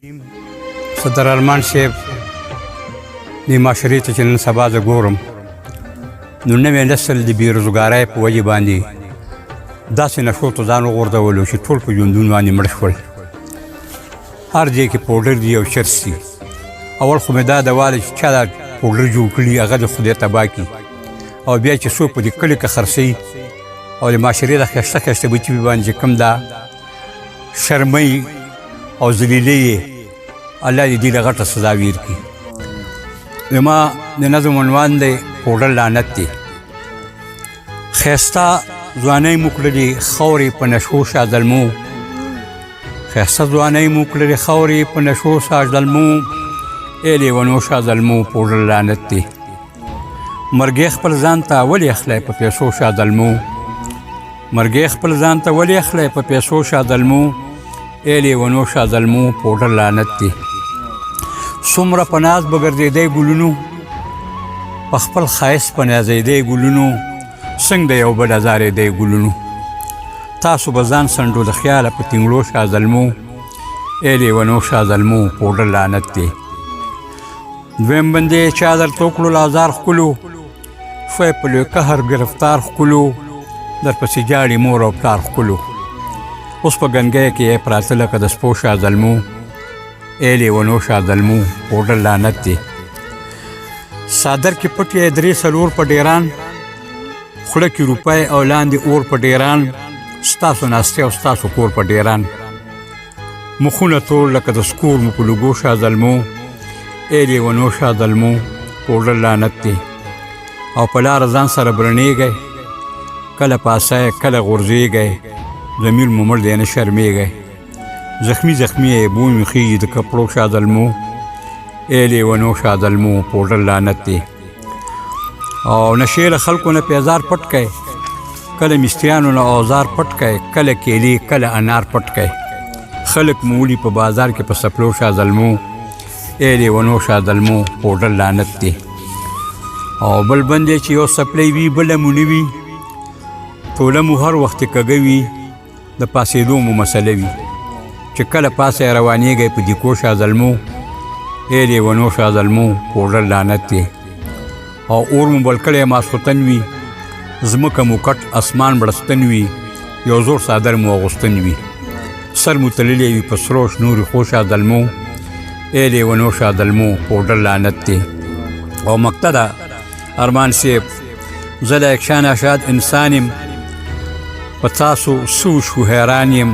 صدر ارمان صاحب، د معاشرې ته چې نن سبا زه ګورم، نو نوی نسل د بېروزګارۍ په وجې باندې داسې نشو ته ځان وغورځولو چې ټول په ژوندون باندې مړه شول. هر ځای کې پوډر دي او چرس دي. اول خو مې دا دوا ده چې چا دا پوډر جوړ کړي، هغه د خدای تباه کړي، او بیا چې څوک په دې کلي کې خرڅوي او د معاشرې د ښایسته ښایسته بچي باندې چې کوم دا شرمۍ او ذلیلې یې، الله دې دوی له غټه سزا ورکړي. زما د نظم عنوان دی پوډر لعنت دی. ښایسته ځوانۍ مو کړلې خاورې په نشو شه زلمو، ښایسته ځوانۍ مو کړلې خاورې په نشو شه زلمو، ای لیونو شه زلمو پوډر لعنت دی. مرګی خپل ځان ته ولې اخلی په پیسو شه زلمو، مرګی خپل ځان ته ولې اخلی په پیسو شه زلمو، ای لیونو شه زلمو پوډر لعنت دی. څومره په ناز به ګرځېدی ګلونو، په خپل ښایست په نازېدی ګلونو، څنګه د یو بل ازارېدی ګلونو. تاسو به ځان څنډو د خیاله په تینګړو شه زلمو، ای لیونو شه زلمو پوډر لعنت دی. دویم بندې چا درته وکړو له ازار ښکلو، شوی په لوی قهر ګرفتار ښکلو، درپسې ژاړي مور او پلار ښکلو. اوس په ګنګۍ کې یې پراته لکه د سپو شه زلمو، ای لیونو شه زلمو پوډر لعنت دی. څادر کې پټ یې درې څلور په ډېران، خوله کې روپۍ او لاندې اور په ډېران، ستاسو ناستې او ستاسو کور په ډېران. مخونه تور لکه د سکور مو په لوګو شه زلمو، ای لیونو شه زلمو پوډر لعنت دی. او په لاره ځان سره برنېږئ، کله پاسئ کله غورځېږئ، ضمیر مو مړ دی نه شرمېږئ. زخمي زخمي یې بوی مې خېږي د کپړو شه زلمو، ای لیونو شه زلمو پوډر لعنت دی. او نشې له خلکو نه پیزار پټ کړئ، کله مستریانو نه اوزار پټ کړئ، کله کیلې کله انار پټ کړئ. خلک مو ولي په بازار کې په سپلو شه زلمو، ای لیونو شه زلمو پوډر لعنت دی. او بل بند چې یو سپلی وي بله مو نه وي، توله مو هر وخت کږه وي، د پاسېدو مو مسله وي، چې کله پاسه روانېږئ په دیکو شه زلمو، ای لیونو شه زلمو پوډر لعنت دی. او اور مو بل کړی ماسخوتن وي، ځمکه مو کټ اسمان بړستن وي، یو زوړ څادر مو اغوستن وي، سر مو تللی وي په سرو شنو ریښو شه زلمو، ای لیونو شه زلمو پوډر لعنت دی. او مکته ده ارمان صاحب، زه د اکشان اشاد انسان یم، په تاسو څه وشو حیران یم،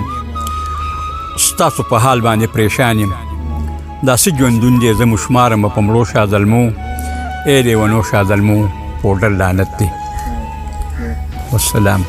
ستاسو په حال باندې پریشان یم. دا څه ژوندون دی زه مو شمارم په مړو شه زلمو، ای لیونو شه زلمو پوډر لعنت دی. والسلام.